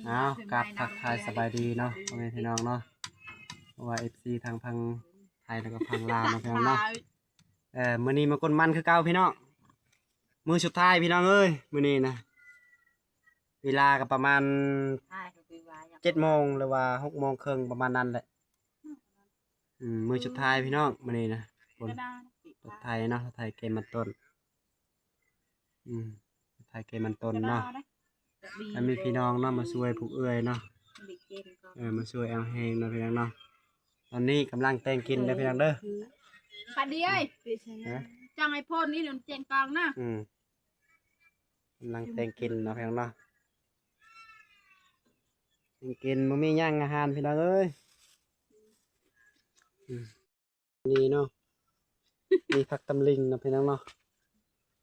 ອ້າວ ກາບທັກທາຍສະບາຍດີເນາະ ພໍ່ແມ່ພີ່ນ້ອງເນາະ ເພາະວ່າເອັຟຊີທາງຝັ່ງໄທ ແລ້ວກໍຝັ່ງລາວເນາະ ພີ່ນ້ອງເນາະ. ເອີ ມື້ນີ້ມາກົນມັນຄືເກົ່າພີ່ນ້ອງ ມື້ສຸດທ້າຍພີ່ນ້ອງເອີຍ ມື້ນີ້ນະ ເວລາກໍປະມານເຈັດໂມງ ຫຼືວ່າຫົກໂມງເຄິ່ງ ປະມານນັ້ນແຫຼະ. ອືມ ມື້ສຸດທ້າຍພີ່ນ້ອງ ມື້ນີ້ນະ ຄົນ ລົດໄຖເນາະ ລົດໄຖເກັບມັນຕົ້ນ ອືມ ລົດໄຖເກັບມັນຕົ້ນເນາະ. ຖ້າມີພີ່ນ້ອງເນາະ ມາຊ່ວຍພວກເອື້ອຍເນາະ ເອີ ມາຊ່ວຍເອົາແຮງເນາະ ພີ່ນ້ອງເນາະ. ຕອນນີ້ກຳລັງແຕ່ງກິນເດີພີ່ນ້ອງເດີ ປາດີເອີຍ ຮະ ຈັ່ງໃຫ້ໂພນນີ້ມັນແຈ້ງກອງນະ. ອືມ ກຳລັງແຕ່ງກິນເນາະ ພີ່ນ້ອງເນາະ ແຕ່ງກິນ ບໍ່ມີຫຍັງ ອາຫານ ພີ່ນ້ອງເອີຍ. ອືມ ນີ້ເນາະ ມີຜັກຕຳລິງເນາະ ພີ່ນ້ອງເນາະ.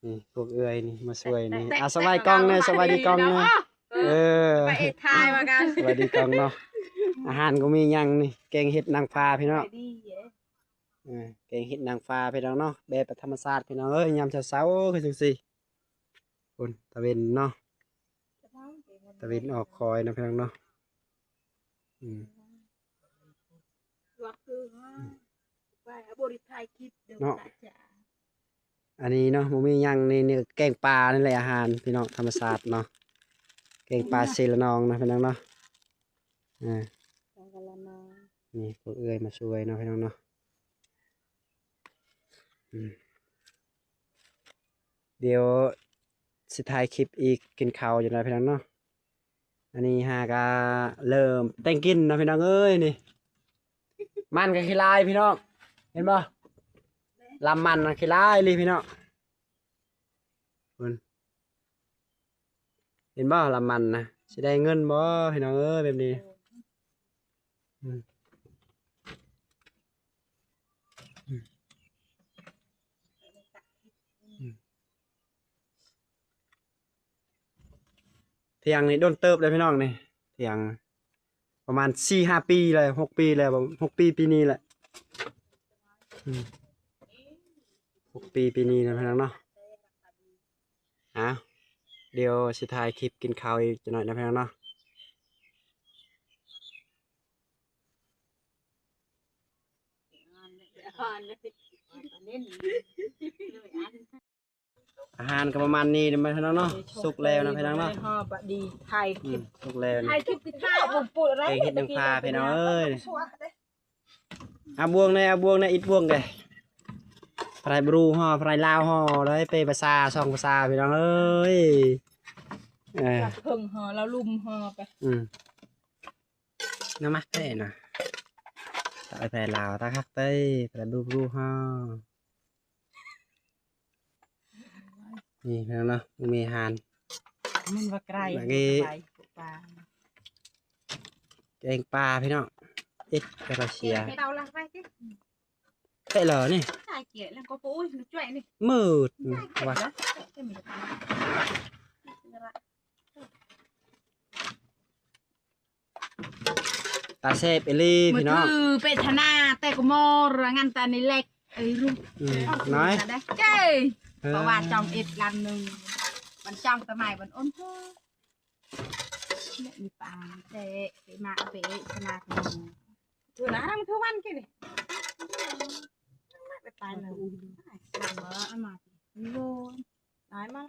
ນີ້ພວກເອື້ອຍນີ້ມາຊ່ວຍນີ້ ແຕ່ ອ່າ ສະບາຍກ້ອງແດ່ ສະບາຍດີກ້ອງແດ່. ເອີ ໄປເອດຖ່າຍວ່າກັນ ສະບາຍດີກ້ອງເນາະ. ອາຫານກໍມີຫຍັງນີ້ ແກງເຫັດນາງຟ້າ ພີ່ນ້ອງ. ເອີ ແກງເຫັດນາງຟ້າ ພີ່ນ້ອງເນາະ ແບບທຳມະຊາດ ພີ່ນ້ອງເອີຍ. ຍາມເຊົ້າໆ ຄືຈັ່ງຊີ້ ພຸ້ນ ຕາເວັນເນາະ ຕາເວັນອອກຄ່ອຍເນາະ ພີ່ນ້ອງເນາະ. ອືມ ເນາະ ອັນນີ້ເນາະ ບໍ່ມີຫຍັງ ນີ້ ນີ້ແກງປານີ້ແຫຼະ ອາຫານ ພີ່ນ້ອງ ທຳມະຊາດເນາະ ແກງປາເຊລະນອງເນາະ ພີ່ນ້ອງເນາະ. ອ່າ ນີ້ພວກເອື້ອຍມາຊ່ວຍເນາະ ພີ່ນ້ອງເນາະ. ອືມ ດຽວຊິຖ່າຍຄລິບອີກ ກິນເຂົ້າຢູ່ນະ ພີ່ນ້ອງເນາະ. ອັນນີ້ຫາກະເລີ່ມແຕ່ງກິນເນາະ ພີ່ນ້ອງເອີຍ. ນີ້ ມັນກໍຂີ້ລາຍ ພີ່ນ້ອງ ເຫັນບໍ່? ລຳມັນນະຂີ້ລາຍອີ່ຫຼີ ພີ່ນ້ອງ ເຫັນບໍ່? ລຳມັນນະ ຊິໄດ້ເງິນບໍ່ ພີ່ນ້ອງເອີຍ ແບບນີ້? ອືມ ອືມ ອືມ ຖຽງນີ້ດົນເຕີບເລີຍ ພີ່ນ້ອງ. ນີ້ຖຽງປະມານສີ່ຫ້າປີແລ້ວ ຫົກປີແລ້ວ ຫົກປີປີນີ້ແຫຼະ. ອືມ ຫົກປີປີນີ້ແຫຼະ ພີ່ນ້ອງເນາະ. ອ່າ ດຽວຊິຖ່າຍຄລິບກິນເຂົ້າອີກຈັກໜ້ອຍນະ ພີ່ນ້ອງເນາະ. ອາຫານກໍປະມານນີ້ນະ ພີ່ນ້ອງເນາະ. ສຸກແລ້ວນະ ພີ່ນ້ອງເນາະ. ພໍດີຖ່າຍຄລິບ ອືມ ສຸກແລ້ວ ຖ່າຍຄລິບຄືຖ່າຍບໍ່ປຸດອະໄລ ແກງເຫັດນາງຟ້າ ພີ່ນ້ອງເອີຍ. ເອົາບ່ວງແດ່ ເອົາບ່ວງແດ່ ອິດບ່ວງແດ່. ພະໄລບຣູຫໍ່ ພະໄລລາວຫໍ່ ໄດ້ເປພາສາ ສອງພາສາ ພີ່ນ້ອງເອີຍ. ເອີ ເພິ່ງຫໍ່ ລາວລຸ່ມຫໍ່ໄປ. ອືມ ໜ້າມັກແທ້ນະ ຕາຍແຜ່ລາວ ຕາຄັກເຕັ້ຍ ແຜ່ດູດູເຮົາ. ນີ້ພີ່ນ້ອງເນາະ ມີອາຫານ ມັນວ່າໄກ ແກງປາພີ່ນ້ອງ ເອັດກະເຊຍ ເອົາລະໄປຕິ ແທ້ເລີນີ້ ຕາຍເກຍແລ້ວກໍ ໂອ້ຍ ຊ່ວຍນີ້ ມືດວ່າ ຕາແຊບອີ່ຫຼີພີ່ນ້ອງ. ມືຖືເປທະນາແຕ່ກໍມໍລະ ງັນຕານີ້ເລັກ ເອີຍ ອືມ ນ້ອຍ ເຈົ້ຍ ເອີ ເພາະວ່າຈ້ອງເອັດລຳໜຶ່ງ ມັນຈ້ອງຕະໄໝມັນອົນເທີ ມີປາແຕ່ເປມາເປຊະນາ ຖືນະ ມັນຖືວັນກິນນີ້ ໄປຕາຍແລ້ວ ເອົາມາ ໂລ ຕາຍມາ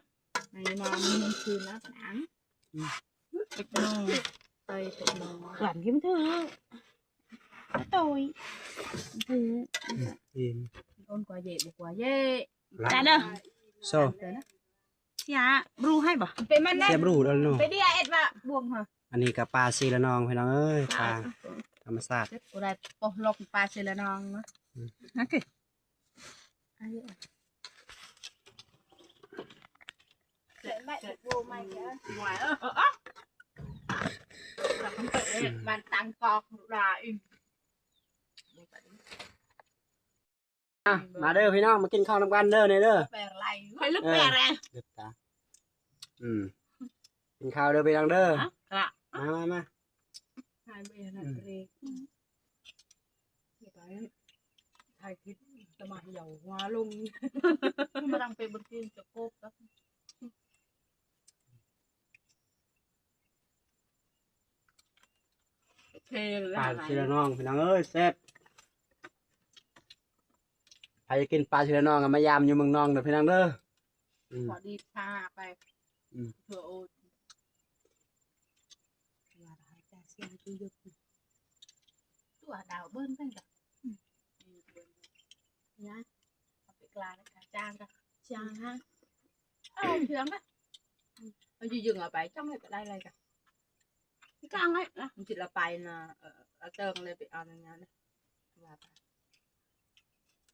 ໃນມາ ມັນຄືນະ ໜັງ ອືມ ເຕັກໂນ ໄປເຕັກໂນ ຫວານກິນເຖາະ ໂຕຍ ອືມ ໂດນກວ່າເຢ ບໍ່ກວ່າເຢ ລະ ຕາເດີ ໂຊ ເສຍບຣູໃຫ້ບໍ່ ເປັນມັນ ເສຍບຣູເດີເນາະ ເປັນເດຍເອັດວ່າບ່ວງເຮົາ ອັນນີ້ກໍປາເຊລະນອງ ພີ່ນ້ອງເອີຍ ປາທຳມະຊາດ ບໍ່ໄດ້ປົກລອກປາເຊລະນອງເນາະ ອືມ ໂອເຄ. ມາເດີພີ່ນ້ອງ ມາກິນເຂົ້ານຳກັນເດີ ນີ້ເດີ ແປໄລ ຂ້ອຍລຶກແປແລ ອືມ ກິນເຂົ້າເດີພີ່ນ້ອງເດີ ມາ ມາ ມາ. ຖ່າຍຄລິບສະມາດເຫຍົາຫົວລົງ ມາດັງເປັນບົນຕີນຈະໂກບ ອືມ. ເຄລະ ປາຊີລະນອງ ພີ່ນ້ອງເອີຍ ແຊບ. ໃຜຢາກກິນປາຊີລະນອງກໍມາຢາມຢູ່ເມືອງນອງເດີພີ່ນ້ອງເດີ. ອືມ ພໍດີພາໄປ ອືມ ທົ່ວໂອດ ວ່າໃຫ້ຈາເສຍຢູ່ຢູ່ ຕົວດາວເບິ່ນເປັນກະ ອືມ ຍາ ເອົາໄປກລາຍກະຈ້າງກະ ຈ້າງຮະ ເອົາເທື່ອງກະ ອືມ ເອົາຢູ່ຍຶງເອົາໄປຈ້ອງໃຫ້ກະໄດ້ໄລກະ ກາງໃຫ້ນະ ມັນຊິລະໄປນະ ເອີ ລະເຕີງເລີຍໄປເອົານັ້ນນະ ວ່າໄປ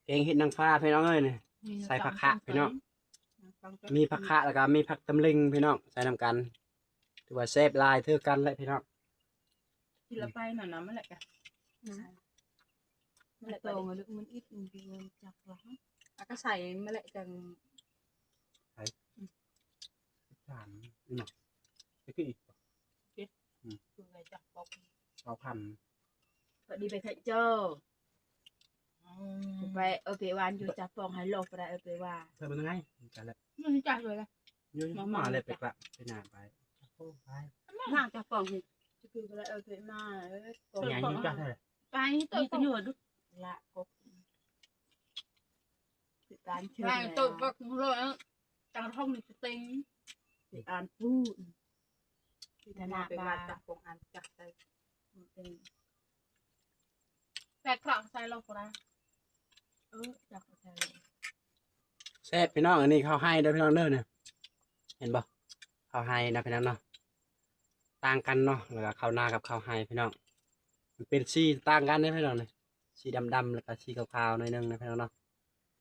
ແກງເຫັດນາງຟ້າພີ່ນ້ອງເອີຍນີ້ ມີ ໃສ່ຜັກຂະພີ່ນ້ອງ ມີຜັກຂະ ແລ້ວກໍມີຜັກຕຳລິງພີ່ນ້ອງ ໃສ່ນຳກັນ ຖືວ່າແຊບຫຼາຍຄືກັນແຫຼະພີ່ນ້ອງ ຊິລະໄປນະ ນຳມາແຫຼະກະ ນະ ມັນແຫຼະ ໂຕ ກະ ມັນອິດ ມັນຊິຈັກລະ ອາ ກະໃສ່ມາແຫຼະຈັ່ງ ໃສ່ ອືມ ສາມ ນີ້ນະ ໄປຄືອີກ ອືມ ຄືໄດ້ຈັກປອກ ເກົ້າພັນ ພໍດີໄປໄທເຈົ້າ ອືມ ໄປເອີເປວານຢູ່ຈັກປອງໃຫ້ໂລກໄປໄດ້ເອີເປວາ ໃສ່ເບິ່ງໄງ ຈັກແລ້ວ ມັນຈັກເລີຍລະ ຢູ່ ມາ ມາແລ້ວໄປກະໄປໜ້າໄປ ໂອ້ ໄປ ມາຈັກປອງ ຈະຄືໄປໄດ້ເອີເປມາ ເອີ ໃຫຍ່ຢູ່ຈັກເທົ່າໃດ ໄປ ມີປະໂຫຍດ ລະກົບ ຄືການເຊີນ ໄປໂຕະບັກໂລຍ ຈັງຫ້ອງນີ້ສະເຕັງ ຄືອ່ານປູ ຄືທະນາ ໄປວ່າຈັກປອງອ່ານຈັກໄດ້ ແປກເຄາະໃສ່ລອບກໍໄດ້ ເອີ ຈັກໃສ່ ແຊບພີ່ນ້ອງ ອັນນີ້ເຂົ້າໄຮ່ເດີພີ່ນ້ອງເດີນີ້ ເຫັນບໍ່ ເຂົ້າໄຮ່ນະພີ່ນ້ອງເນາະ ຕ່າງກັນເນາະ ແລ້ວກໍເຂົ້ານາກັບເຂົ້າໄຮ່ພີ່ນ້ອງ ມັນເປັນສີຕ່າງກັນເດ້ພີ່ນ້ອງນີ້ ສີດຳໆ ແລ້ວກໍສີຂາວໆ ໜ້ອຍໜຶ່ງນະພີ່ນ້ອງເນາະ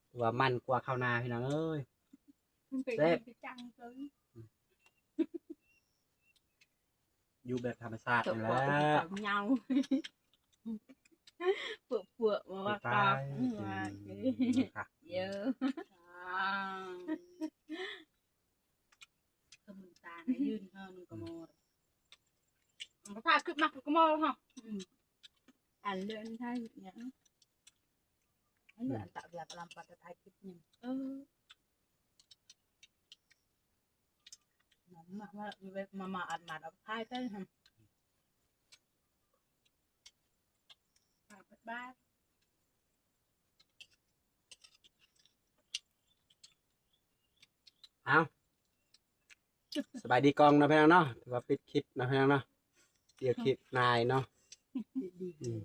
ຖືວ່າມັນກວ່າເຂົ້ານາພີ່ນ້ອງເອີຍ ມັນເປັນ ແຊບ ມັນເປັນຈັງເກີນ ຢູ່ແບບທຳມະຊາດນີ້ແຫຼະ ເຫງົາ ເປືອກໆ ມາວ່າ ໄປ ກັບ ອືມ ວ່າ ອືມ ເຢີ ກະມຶນຕາໃນຢືນເຮົາມັນກະມໍ ອືມ ພາຂຶ້ນມາກະມໍເຮົາ ອືມ ອັນເລື່ອນໄທຫຍັງ ອັນເລື່ອນ ອືມ ອັນຕະວຽກລຳປັດຕະໄທຄິດຫຍັງ ເອີ ມາ ມາ ມາ ມາ ມາ ອັນມາດອອກທ້າຍເຕີ ບາຍບາຍ ເອົາ ສະບາຍດີກ່ອນເນາະພີ່ນ້ອງເນາະ ຖືວ່າປິດຄລິບເນາະພີ່ນ້ອງເນາະ ດຽວຄລິບໜ້າເນາະ ອືມ